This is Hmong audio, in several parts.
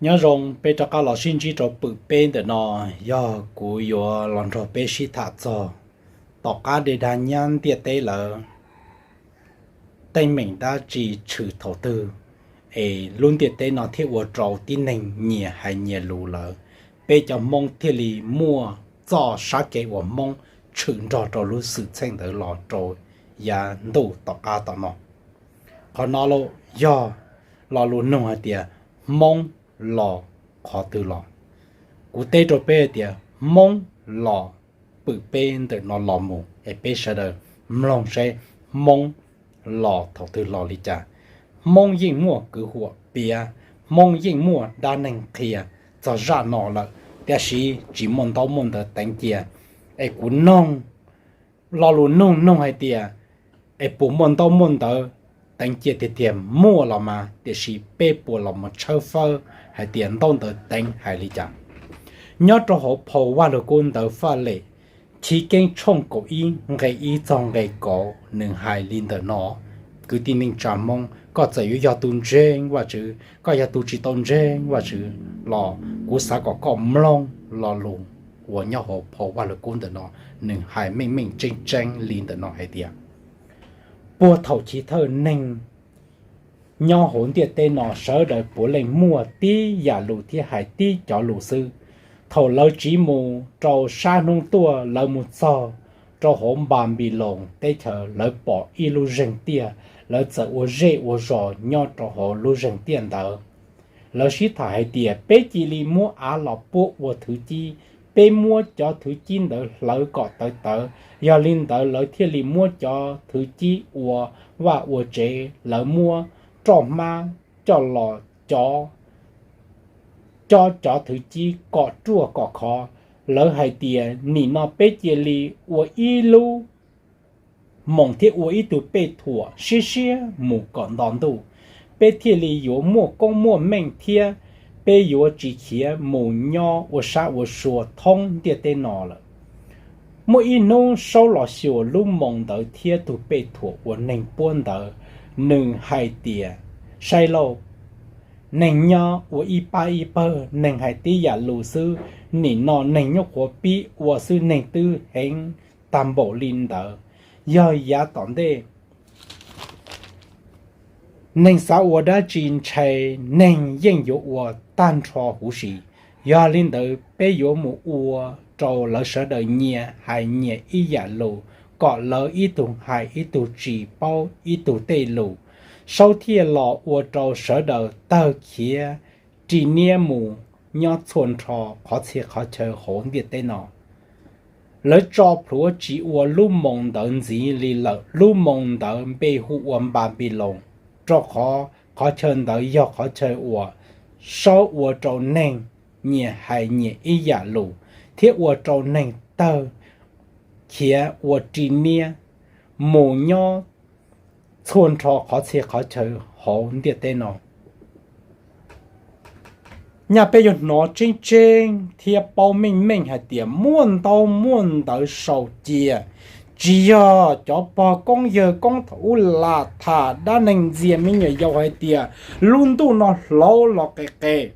Nyob zoo, peb rov qab los sib ntsib rau pwm peb ntawm no, yog kuv yuav los nrog peb sib tham txog tom qab dej dag nyab ntiaj teb lawm, teeb meem dab tsi tshwm thaum twg es lub ntiaj teb no thiaj ua rau tib neeg nyias hais nyias lus lawm, peb cov Hmoob thiaj li muaj txoj sab kev uas Hmoob tshwm nrog rau lub xwm txheej ntawd los rau yav ntuj tom qab tom no. Qhov no los yog lo lus nug hais tias Hmoob los qhov twg los. Kuv teb rau peb hais tias Hmoob los pwm peb ntawm no los mus es peb sawv daws mloog seb Hmoob los thaum twg los li cas. Hmoob yeej muaj kwv huam piav, Hmoob yeej muaj dab neeg qhia txog zaj no lawm, tiam sis tsis muaj ntaub muaj ntawv teev cia. Es kuv noog lo lus nug nug hais tias, es puas muaj ntaub muaj ntawv teev cia tiag tiag? Muaj los mas, tiam sis peb puas los mus tshawb fawb hais tias ntaub ntawv teev hais li cas? Nyob rau hauv phau Vaj Lug Kub Ntawv Faj Lem Chiv Keeb tshooj kaum ib nqe ib txog nqe kaum nws hais li ntawm no. Kwv tij neej tsa Hmoob, koj txawm yuav yog tus ntseeg Vajtswv, koj yog tus tsis tau ntseeg Vajtswv los kuv xav kom koj mloog lo lus uas nyob hauv phau Vaj Lug Kub ntawm no, nws hais meej meej tseeb tseeb li ntawm no hais tias, puag thaum chiv thawj neeg nyob hauv ntiaj teb no sawv daws puav leej muaj tib yam lus thiab hais tib cov lus xwb. Thaum lawv tsiv mus rau sab hnub tuaj, lawv mus txog rau hauv Npanpiloos teb chaws, lawv pom ib lub zeeg tiaj, lawv txawm ua zej ua zos nyob rau hauv lub zeeg tiaj ntawd. Lawv sib tham hais tias, peb cia li muab av los puab ua thwv cib, peb muab cov thwv cib ntawd hlawv kom tawv tawv. Yog li ntawd lawv thiaj li muab cov thwv cib ua vaj ua tsev, lawv muab roj hmab coj los cov, cov cov thwv cib kom ruaj kom khov. Lawv hais tias, nim no peb cia li ua ib lub moos thiab ua ib tug pej thuam siab siab mus kom nto ntuj, peb thiaj li yuav muaj koob muaj meej thiab peb yuav tsis khiav mus nyob ua sab ua sua thoob ntiaj teb no lawm. Muaj ib hnub Saub los xyuas lub moos ntawd thiab tug pej thuam uas neeg puab ntawd, nws hais tias, saib lauj, neeg nyob ua ib pab ib pawg, neeg hais tib yam lus xwb, nim no neeg nyuaj qhuav pib ua xwb neeg twb heev tag npaum li ntawd. Yog yav tom ntej neeg xav ua dab tsi ntshai neeg yeej yuav ua tag nrho huv si. Yog li ntawd peb yuav mus ua rau lawv sawv daws nyias hais nyias ib yam lus, kom lawv ib tug hais ib tug tsis paub ib tug tej lus. Saub thiaj los ua rau sawv daws tawg khiav ri niab mus nyob txhua nrho qhov txhia qhov chaw hauv ntiaj teb no. Lawv tso plhuav tsis ua lub moos ntawd ntxiv li lawm. Lub moos ntawd npe hu ua Npanpiloos, rau qhov qhov chaw ntawd yog qhov chaw uas Saub ua rau neeg nyias hais nyias ib yam lus thiab ua rau neeg tawg khiav ua ri niab mus nyob txhua nrho qhov txhia qhov chaw hauv ntiaj teb no. Nyaj peb yuav hnov tseeb tseeb thiab paub meej meej hais tias muaj ntaub muaj ntawv sau cia, tsis yog cov pog koob yawg koob thaum ub lam tham dab neeg ntxias me nyuam yaus hais tias lub ntuj no hlauv los qes qes.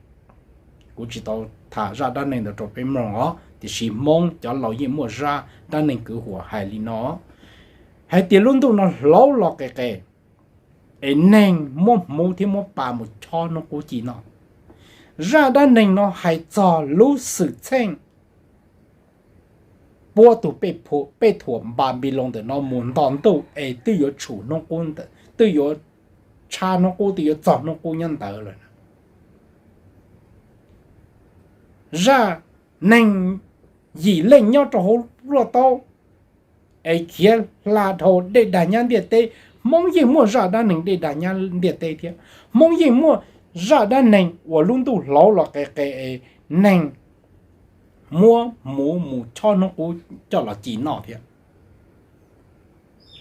Kuv tsis tau tham zaj dab neeg ntawd rau peb mloog os, tiam sis Hmoob cov laus yeej muaj zaj dab neeg kwv huam hais li no, hais tias lub ntuj no hlauv los qes qes, es neeg muab hmuv thiab muab pa mus chob hnub qub ci noj. Zaj dab neeg no hais txog lub xwm txheej puab tus pej thuam Npanpiloos ntawm no mus nto ntuj es twb yuav tshum hnub qub, twb yuav tshab hnub qub, twb yuav txog hnub qub nyob ntawd lawm. Zaj neeg yim leej nyob rau hauv luaj taub es khiav hla dhau dej dag nyab ntiaj teb. Hmoob yeej muaj zaj dab neeg dej dag nyab ntiaj teb thiab. Hmoob yeej muaj zaj dab neeg uas lub ntuj hlauv los qes qes es neeg muab hmuv mus chob hnub qub coj los ci noj thiab.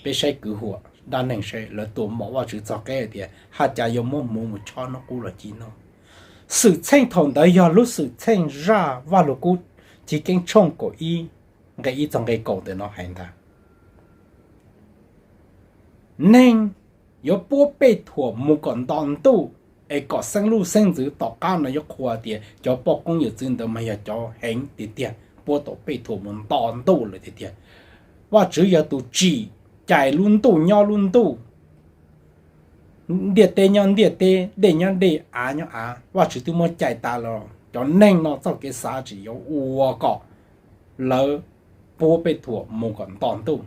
Peb saib kwv huam dab neeg seb lawv tua mom Vajtswv txog qeb hais tias ha cas yuav muab hmuv mus chob hnub qub los ci noj. Xwm txheej thaum ntawd yog lub xwm txheej zaj Vaj Lug Kub Chiv Keeb tshooj kaum ib nqe ib txog nqe kaum ntawm no hais ntag. Neeg yuav puab pej thuam mus kom nto ntuj, es kom xeeb lub xeeb ntxwv tom qab no yuav qhuas tias cov poj koob yawm txwv ntawd mas yog cov heev tiag tiag, puab tau Pej Thuam mus nto ntuj lawm tiag tiag. Vajtswv yog tus tsim cais lub ntuj nyob lub ntuj, ntiaj teb nyob ntiaj teb, dej nyob dej, av nyob av, Vajtswv twb muab cais tas los. Cov neeg no txoj kev xav tseem yuav ua kom lawv puab Pej Thuam mus kom nto ntuj.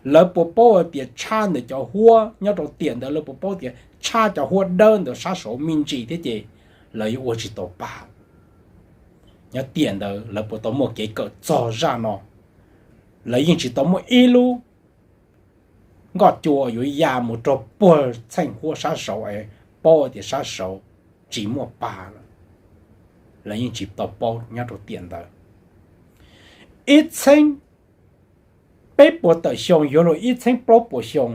Lawv puas paub hais tias tshab ntawm cov huab nyob rau tiam ntawd, lawv puas paub tias tshab cov huab dawb ntawd sab saud me ntsis thiab ces lawv yuav ua tsis tau pa. Nyob tiam ntawd lawv puas tau muaj kev kawm txog zaj no? Lawv yeej tsis tau muaj ib lub nkoj cua yuav ya mus rau puag txheej huab sab saud es paub tias sab saud tsis muaj pa lawm. Lawv yeej tsis tau paub nyob rau tiam ntawd. Ib txheeb peb puas tawm xyoo yuav luag ib txheeb plaub puas xyoo,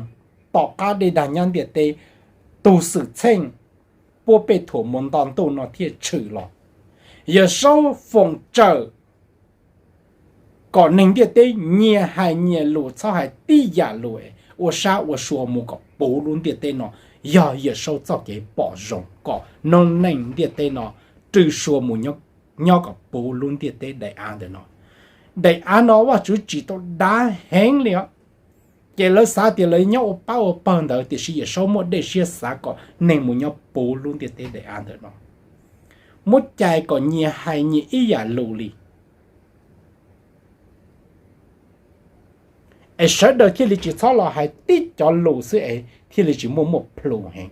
tom qab dej dag nyob ntiaj teb, tus xwm txheej puab Pej Thuam mus nto ntuj no thiaj tshwm los. Yawm Saub foom tsawm kom neeg ntiaj teb nyias hais nyias lus, txhob hais tib yam lus, ua sab ua sua mus kom puv lub ntiaj teb no. Yog Yawm Saub txoj kev pom zoo kom noob neej ntiaj teb no rwj sua mus nyob kom puv lub ntiaj teb daim av ntawm no. Daim av no Vajtswv tsim tau dav heev li os. Ces lawv xav tias lawv nyob ua pab ua pawg ntawd, tiam sis Yawm Saub muaj dej siab xav kom neeg mus nyob puv lub ntiaj teb daim av ntawm no, muab cais kom nyias hais nyias ib yam lus li, es sawv daws thiaj li tsis txhob los hais tib cov lus xwb es thiaj li tsis muaj muaj plhus heev.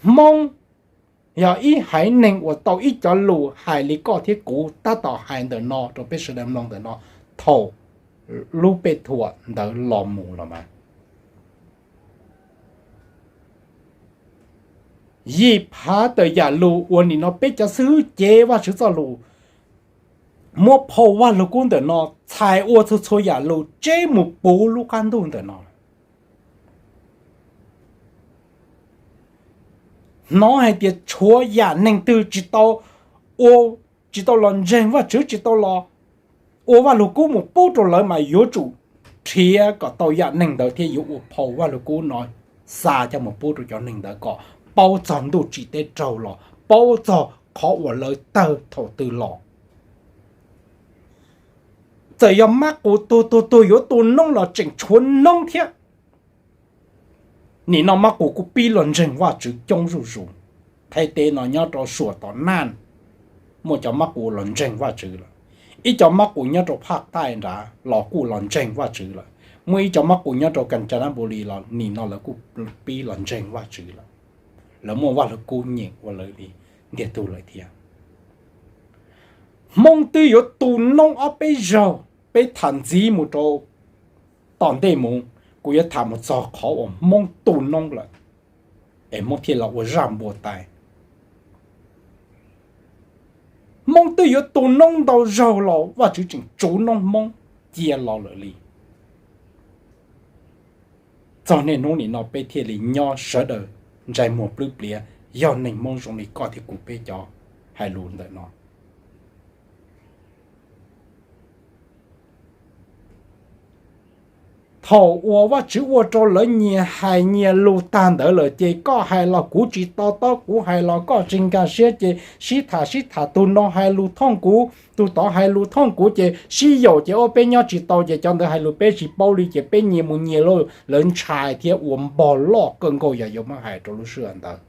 Hmoob yog ib haiv neeg uas tau ib cov lus hais li koj thiab kuv tab tom hais ntawm no rau peb sawv daws mloog ntawm no, thaum lub Pej Thuam ntawd los mus los mas, yim phav tawm yam lus uas nim no peb cov xib hwb cev Vajtswv txoj lus, muab phau Vajluskub ntawm no txhais ua txhua txhua yam lus tseb mus puv lub qab ntuj ntawm no. Hnov hais tias tshuav yam neeg twg tsis tau ua, tsis tau los ntseeg Vajtswv, tsis tau los ua Vajluskub mus pub rau lawv mas yuav tsum nrhiav kom tau yam neeg ntawd thiab yuav ua phau Vajluskub no xa coj mus pub rau cov neeg ntawd kom paub txog ntuj tsim teb raug los, paub txog qhov uas lawv tawg thaum twg los. Txawm yog mab qus tuag tuag tuag yuav tu noob los tseem tshuav noob thiab. Nim no mab qus kuj pib los ntseeg Vajtswv coob zuj zus. Thaib teb no nyob rau Suam tom Naj muaj cov mab qus los ntseeg Vajtswv lawm. Ib co mab qus nyob rau Phaj Taij nrad los kuj los ntseeg Vajtswv lawm. Muaj ib co mab qus nyob rau Kas Cas Nas Npus Lis los nim no lawv kuj pib los ntseeg Vajtswv lawm. Lawv muaj Vajluskub nyeem ua lawv li ntiag tug lawm thiab. Hmoob twb yuav tu noob ob peb zaug, peb tham ntxiv mus rau tom ntej mus, kuv yuav tham mus txog qhov uas Hmoob tu noob lawm es Hmoob thiaj los ua zaj npua tais. Hmoob twb yuav tu noob ntau zaug los Vajtswv tseem tsuv noob Hmoob cia los lawm li. Txog niaj hnub nim no peb thiaj li nyob sawv daws ntsais muag plwb pliav, yog neeg Hmoob zoo li koj thiab kuv peb cov hais lus ntawm no. Thaum uas Vajtswv ua rau lawv nyias hais nyias lus tag ntawd lawm ces koj hais los kuv tsis to taub, kuv hais los koj tsis nkag siab, ces sib tham sib tham, tus no hais lus thooj kuv, tus tod hais lus thooj kuv, ces sib yaum ces ob peb nyob tsis tau, ces cov ntawd hais lus peb tsis paub li, ces peb nyias mus nyias lauj. Lawv ntshai thiab ua npog loj kawg nkaus yog yuav muab hais rau lub sij hawm ntawd.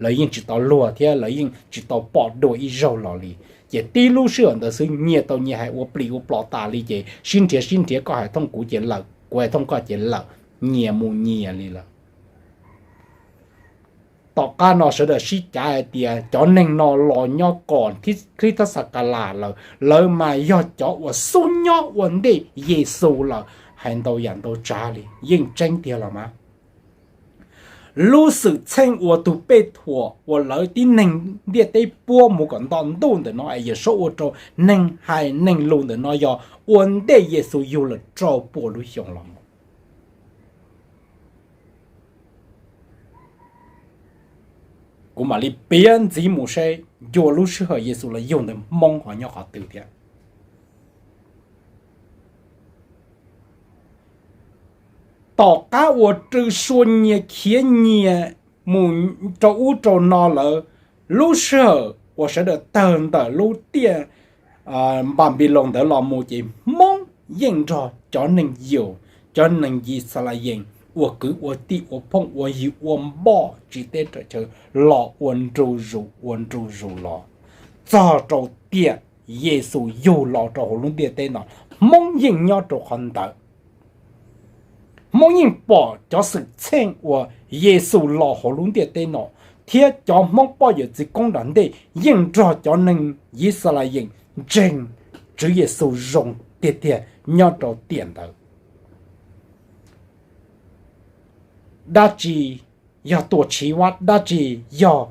Lawv yeej tsis tau luag thiab lawv yeej tsis tau pom dua ib zaug los li. Ces tib lub sij hawm ntawd xwb nyias tau nyias hais ua plis ua plom tas li, ces sib nrhiav sib nrhiav, koj hais thooj kuv ces lawm, kuv hais thooj koj ces lawm, nyias mus nyias li lawm. Tom qab no sawv daws sib cav hais tias cov neeg no los nyob kom Khrib thab Xas Kas Las lawm, lawv mas yog cov uas xub nyob ua ntej Yexus lawm, hais ntau yam ntau tsav li, yeej tseeb tiag los mas. Lub xwm txheej uas tus Pej Thuam uas lawv tib neeg ntiaj teb puab mus kom nto ntuj ntawm no es Yawm Saub ua rau neeg hais neeg lus ntawm no yog ua ntej Yexus yug lawm rau pua lub xyoo los mus. Kuv mam li piav ntxiv mus seb ncua lub sij hawm Yexus los yug ntawd Hmoob ho nyob qhov twg thiab. Tom qab uas rwg sua nyias khiav nyias mus rau ub rau no lawm, lub sij hawm uas sawv daws tawg ntawm lub tiaj Npanpiloos ntawd los mus ces Hmoob yeej nrog cov neeg Yus, cov neeg Yixalayees ua kwv ua tij ua phooj ua ywg ua npoj tsiv teb tsaws chaw los ua nru zus ua nru zus los, txog rau tiam Yexus yug los rau hauv lub ntiaj teb no, Hmoob yeej nyob rau qhov ntawd. Hmoob yeej pom cov xwm txheej uas Yexus los hauv lub ntiaj teb no, thiab cov Hmoob poj yawm txiv koob nram ntej yeej nrog cov neeg Yixalayees ntseeg Tswv Yexus zoo tiag tiag nyob rau tiam ntawd. Dab tsi yog tua tshiv vab, dab tsi yog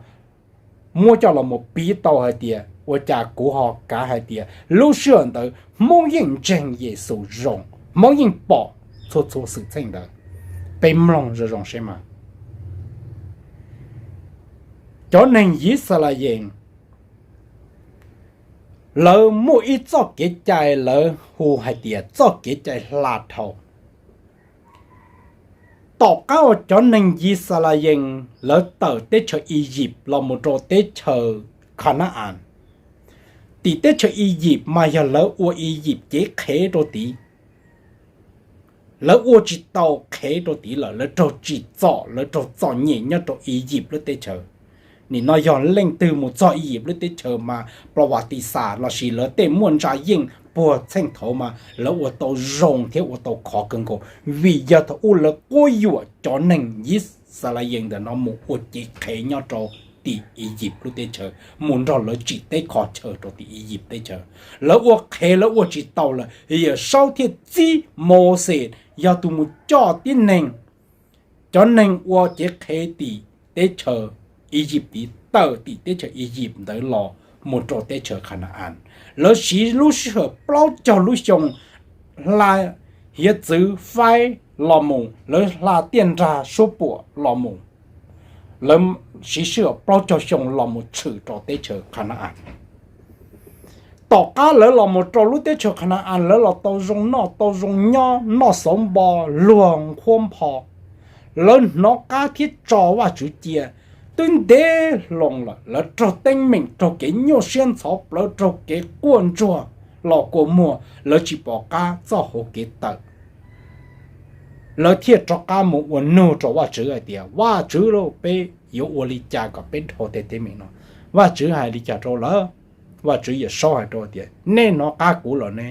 muab coj los mus piv tau hais tias ua cas kuv ho kav hais tias lub sij hawm ntawd Hmoob yeej ntseeg Yexus zoo, Hmoob yeej pom txhua txhua xwm txheej ntawd. Peb mloog zoo zoo seb mas, cov neeg Yixalayees lawv muaj ib txoj kev cai lawv hu hais tias txoj kev cai hla dhau. Tom qab uas cov neeg Yixalayees lawv tawm teb chaws Iziv los mus rau teb chaws Khana-as, tim teb chaws Iziv mas yog lawv ua Iziv cev qhev rau tid. Lawv ua tsis tau qhev rau tid lawm, lawv raug tsim txom, lawv raug txom nyem nyob rau Iziv lub teb chaws. Nim no yog leej twg mus txog Iziv lub teb chaws mas plos vas tis xas lossis lawv tej muaj ntsa yeej puag txheej thaud mas lawv ua tau zoo thiab ua tau khov kawg nkaus, vim yog thaum ub lawv quab yuam cov neeg Yixalayees ntawm no mus ua cev qhev nyob rau tim Iziv lub teb chaws, mus nrog lawv tsim teb kho chaw rau tim Iziv teb chaws. Lawv ua qhev lawv ua tsis tau lawm, Yawm Saub thiaj txib Mauxes yog tus mus coj tib neeg, cov neeg ua cev qhev tim teb chaws Iziv tid tawm tim teb chaws Iziv ntawd los mus rau teb chaws Khana-as. Lawv siv lub sij hawm plaub caug lub xyoo hla hiav txwv faib los mus, lawv hla tiaj nrag suab puam los mus, lawv siv sij hawm plaub caug xyoo los mus tshwm rau teb chaws Khana-as. Tom qab lawv los mus rau lub teb chaws Khana-as, lawv los tau zoo noj tau zoo nyob, noj xauv npo, luag nqhuab npho, lawv hnov qab thiab tso Vajtswv cia, twb ntev loo lawm, lawv raug teeb meem, raug kev nyuaj siab ntxhov plawv, raug kev quaj ntsuag los kua muag, lawv tsis pom qab txoj hauv kev tawm. Lawv thiaj rov qab mus ua nug rau Vajtswv hais tias, Vajtswv lauj, peb yuav ua li cas kom peb dhau tej teeb meem no? Vajtswv hais li cas rau lawv? Vajtswv Yawm Saub hais rau tias, Nej hnov qab kuv los ne?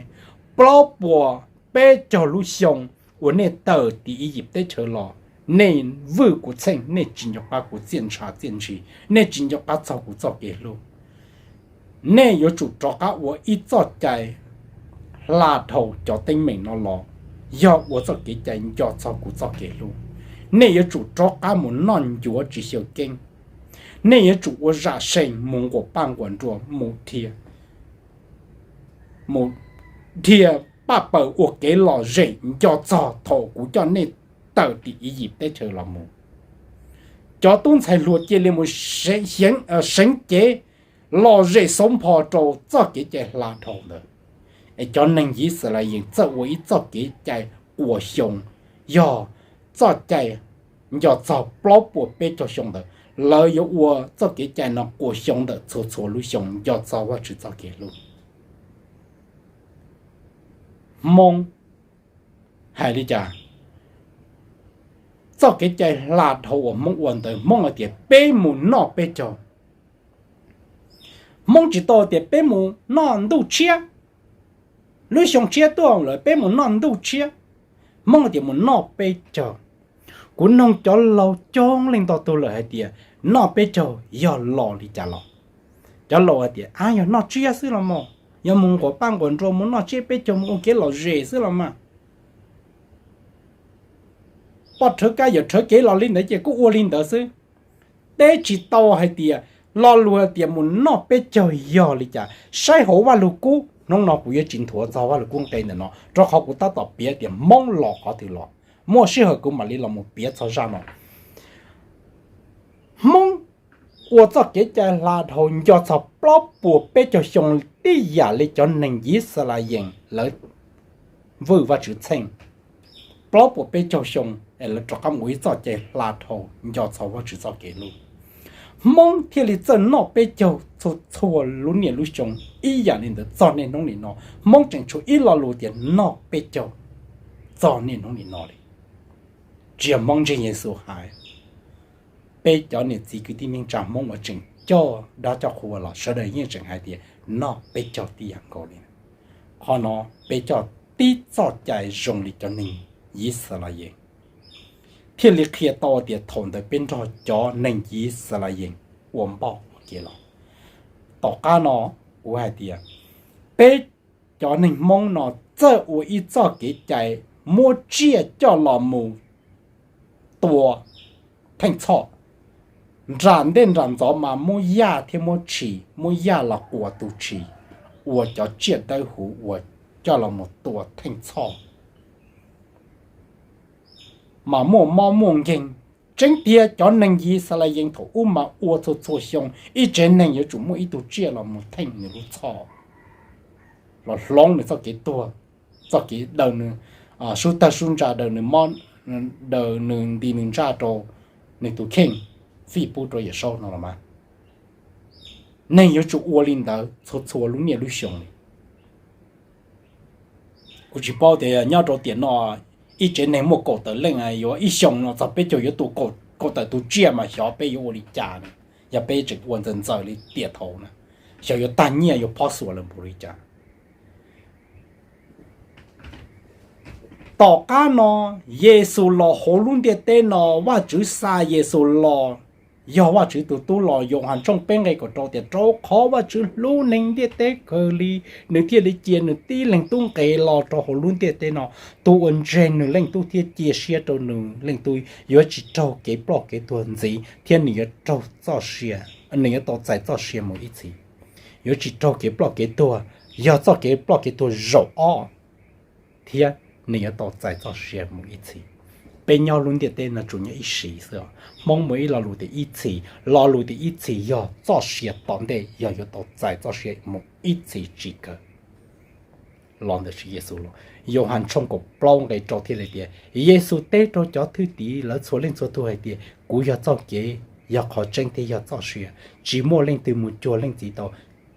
Plaub puas peb caug lub xyoo uas nej tawm tim Iziv teb chaws los, nej vwj kuv txheej, nej tsis nco qab kuv txiaj ntsha txiaj ntsig, nej tsis nco qab txog kuv txoj kev hlub. Nej yuav tsum rov qab ua ib txoj cai hla dhau cov teeb meem no los, yog ua txoj kev cai nco txog kuv txoj kev hlub. Nej yuav tsum rov qab mus noj ncuav tsis xyaw keeb. Nej yuav tsum ua zam sees mus nquas paj nquas nruas, mus dhia, mus dhia paj paws ua kev lom zem nco txog thaum kuv coj nej tawm tim Iziv teb chaws los mus. Cov tub ntxhais hluas cia li mus seev cev lom zem xauv npho rau txoj kev cai hla dhau ntawd. Es cov neeg Yixalayees txawj ua ib txoj kev cai quas xyoo, yog txoj cai nco txog plaub puas peb caug xyoo ntawd. Lawv yuav ua txoj kev cai no quas xyoo ntawm txhua txhua lub xyoo nco txog Vajtswv txoj kev hlub. Hmoob hais li cas? Txoj kev cai hla dhau uas Hmoob ua ntawd, Hmoob hais tias peb mus noj peb caug. Hmoob tsis tau tias peb mus noj ntuj tshiab, lub xyoo tshiab tuaj lawm peb mus noj ntuj tshiab. Hmoob hais tias mus noj peb caug. Kuv noog cov laus coob leej ntau tug lawm hais tias noj peb caug yog los li cas los? Cov laus hais tias, a, yog noj tsiab xwb los mas, yog mus nquas paj nquas nruas mus noj tsiab peb caug mus ua kev lom zem xwb los mas. Poj rhawv kab yawm rhawv kev los li ntawd ces kuj ua li ntawd xwb. Teb tsis tau hais tias lo lus hais tias mus noj peb caug yog li cas. Saib hauv Vajluskub, hnub no kuv yuav tsis nthuav txog Vajluskub nqe ntawm no rau qhov kuv tab tom piav tias Hmoob los qhov twg los, muaj sij hawm kuv mam li los mus piav txog zaj no. Hmoob ua txoj kev cai hla dhau nco txog plaub puas peb caug xyoo tib yam li cov neeg Yixalayees lawv vwj Vajtswv txheej. plaub puas peb caug xyoo es lawv rov qab mus ua ib txoj cai hla dhau nco txog Vajtswv txoj kev hlub. Hmoob thiaj li txawj noj peb caug txhua txhua lub niaj lub xyoo ib yam li ntawd txog niaj hnub nim no. Hmoob tseem tshuav ib lo lus tias noj peb caug txog niaj hnub nim no li. Tsis yog Hmoob ntseeg Yexus hais, peb cov niam txiv kwv tij neej tsa Hmoob uas tseem coj dab coj qhua los sawv daws yeej tseem hais tias noj peb caug tib yam nkaus li. Qhov no peb coj tib txoj cai zoo li cov neeg Yixalayees thiaj li qhia tau tias thaum ntawd peb nrog cov neeg Yixalayees ua npauj ua ke los. Tom qab no kuv hais tias peb cov neeg Hmoob no txawj ua ib txoj kev cai muab tsiaj coj los mus tua theej txhoj, nram ntej nram ntxov mas muab yaj thiab muab tshis, muab yaj los quas tus tshis ua cov tsiaj dawb huv uas coj los mus tua theej txhoj, mas muaj mob muaj nkeeg. Tseeb tiag cov neeg Yixalayees thaum ub mas ua txhua txhua xyoo ib tsev neeg yuav tsum muaj ib tug tsiaj los mus theej nws lub txhoj, los hloov nws txoj kev tuag, txoj kev daws nws sub tawg sub ntsa, daws nws mob, daws nws nti nws ntsaj rau nws tus kheej, fij pub rau Yawm Saub no los mas. Neeg yuav tsum ua li ntawd txhua txhua lub niaj lub xyoo li. Kuv tsis paub tias nyob rau tiam no ib tsev neeg muaj kaum tawm leej yuav ib xyoos no txog peb caug yuav tua kaum tawm tus tsiaj mas xyov peb yuav ua li cas na. Yog peb tseem ua ntxaws ntxaws li tiam thaud na, xyov yuav tag nyiaj yuav phob xuas lawm npaum li cas. Tom qab no Yexus los hauv lub ntiaj teb no, Vajtswv xa Yexus los yog Vajtswv tus tub los. Yauhas tshooj peb nqe kaum rau tias rau qhov Vajtswv hlub neeg ntiaj teb kawg li, nws thiaj li cia nws tib leeg tub nqe los rau hauv lub ntiaj teb no. Tus uas ntseeg nws leej tub thiab cia siab rau nws leej tub yuav tsis raug kev ploj kev tuag ntxiv thiab nws yuav raug txoj sia, nws yuav tau txais txoj sia mus ib txhis. Yuav tsis raug kev ploj kev tuag, yog txoj kev ploj kev tuag zaum ob, thiab nws yuav tau txais txoj sia mus ib txhis. Peb nyob lub ntiaj teb no tsuas nyob ib sim xwb. Hmoob muaj ib lo lus tias ib txhis, lo lus tias ib txhis yog txoj sia tom ntej, yog yuav tau txais txoj sia mus ib txhis tsis kawg. Los ntawm Tswv Yexus los, Yauhas tshooj kaum plaub nqe rau thiaj li tias, Yexus teb rau cov thwj tim lawv txhua leej txhua tus hais tias, kuv yog txoj kev, yog qhov tseeb thiab yog txoj sia, tsis muaj leej twg mus cuag Leej Txiv tau,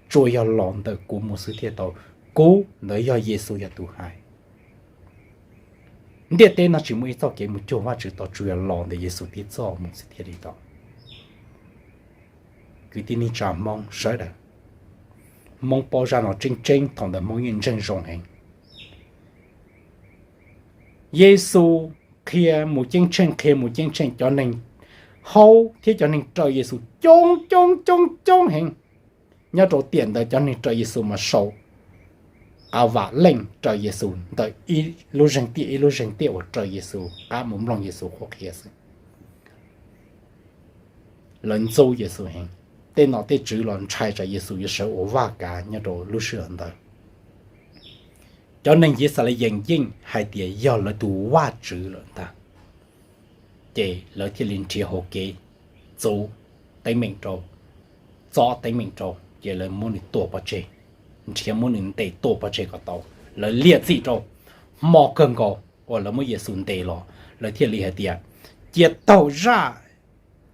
tsuas yog los ntawm kuv mus xwb thiaj tau. Kuv ntawd yog Yexus yog tus hais. Ntiaj teb no tsis muaj ib txoj kev mus cuag Vajtswv tau, tsuas yog los ntawm Yexus tib txoj mus xwb thiaj li tau. Kwv tij neej tsa Hmoob sawv daws, Hmoob paub zaj no tseeb tseeb, thaum ntawd Hmoob yeej ntseeg zoo heev. Yexus qhia mus ceeb tsheej, qhia mus ceeb tsheej, cov neeg haub thiab cov neeg raws Yexus coob coob coob coob heev. Nyob rau tiam ntawd cov neeg raws Yexus mas saum a vam leej raws Yexus ntawm ib lub zeeg tiaj ib lub zeeg tiaj uas raws Yexus qab mus mloog Yexus qhuab qhia xwb. Lawv ntxub Yexus heev, tej nom tej tswv los ntshai tsam Yexus yuav sawv ua vaj kav nyob rau lub sij hawm ntawd. Cov neeg Yixalayees yeej hais tias yog lawv tus vaj tswv lawm ntag, ces lawv thiaj li nrhiav hauv kev txuv teeb meem rau, txob teeb meem rau, ces lawv muab nws tua pov tseg, nrhiav muab nws ntes tua pov tseg kom tau. Lawv liam txim rau, hmo kawg nkaus uas lawv muab Yexus ntes los, lawv thiaj li hais tias, cia taug zaj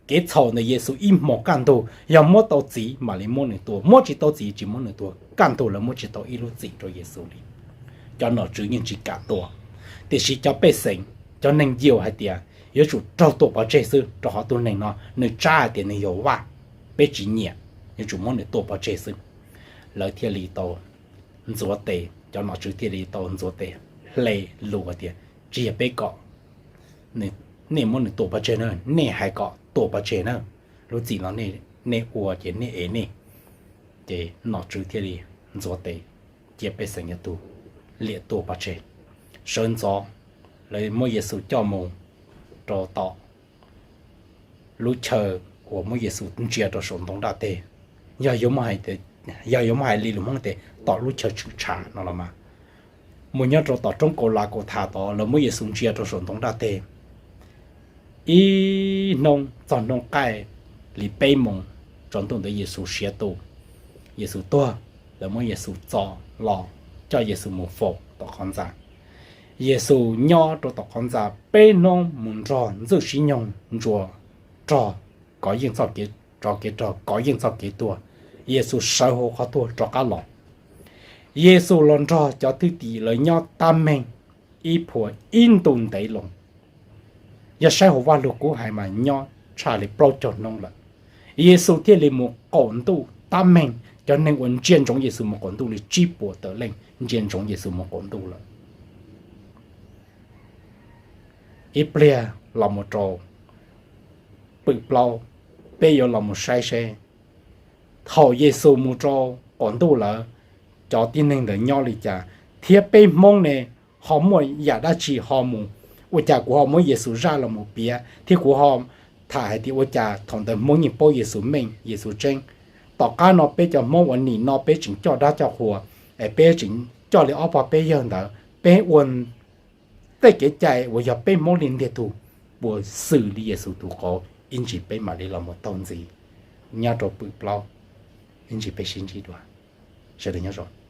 kev txhaum ntawm Yexus ib hmos kaj ntug, yog muab tau txim mam li muab nws tua, muab tsis tau txim tsis muab nws tua. Kaj ntug lawv muab tsis tau ib lub txim rau Yexus li. Cov nom tswv yeej tsis kam tua, tiam sis cov pej xeem, cov neeg yaus hais tias yuav tsum raug tua pov tseg xwb, rau qhov tus neeg no nws tsab hais tias nws yog vaj, peb tsis nyiam, yuav tsum muab nws tua pov tseg xwb. Lawv thiaj li tau ntxuav tes, cov nom tswv thiaj li tau ntxuav tes hle lus tias, tsis yog peb kom nej muab nws tua pov tseg na, nej hais kom tua pov tseg na, lub txim no nej ua ces nej ev nej. Ces nom tswv thiaj li ntxuav tes cia pej xeem yog tus liam tua pov tseg. Sawv ntxov lawv muab Yexus coj mus rau tom lub chaw uas muab Yexus ntsia rau saum ntoo daj teg. Yog yuav muab hais li lus Hmoob tias tom lub chaw tshwm tshav no los mas, mus nyob rau tom roob Kaus Las Kaus Thas tod, lawv muab Yexus ntsia rau saum ntoo daj teg ib hnub, txog hnub qaij li peb moos tsaus ntuj ntawd Yexus siav tu, Yexus tuag, lawv muab Yexus txo los coj Yexus mus faus tom qhov ntxa. Yexus nyob rau tom qhov ntxa peb hnub mus nrog Ntxwj Sib Nyoog ntsuas rog, kov yeej txoj kev, rov kev rog, kov yeej txoj kev tuag. Yexus sawv hauv qhov tuag rov qab los. Yexus los nrog cov thwj tim lawv nyob tab meeg ib puas ib ntu ntev loo. Yog saib hauv Vajluskub hais mas nyob tshaj li plaub caug hnub lawm. Yexus thiaj li mus qaum ntuj tab meeg, cov neeg uas ntsia ntsoov Yexus mus qaum ntuj li tsib puas tawm leej ntsia ntsoov Yexus mus qaum ntuj lawm. Ib pliag los mus rau pwm plaub, peb yuav los mus saib seb thaum Yexus mus rau qaum ntuj lawm, cov tib neeg ntawd nyob li cas, thiab peb Hmoob ne ho muaj yam dab tsi ho mus, ua cas kuv ho muab Yexus zaj los mus piav thiab kuv ho tham hais tias ua cas thaum ntawd Hmoob yeej paub Yexus meej Yexus tseeb. Tom qab no peb cov Hmoob uas nim no peb tseem coj dab coj qhua, es peb tseem coj li ob pog peb yawg ntawd, peb ua tej kev cai uas yog peb Hmoob li ntiag tug puas xws li Yexus tus qauv, ib ntsis peb mam li los mus taug ntxiv nyob rau pwm plaub. Ib ntsis peb sib ntsib dua. Sawv daws nyob zoo.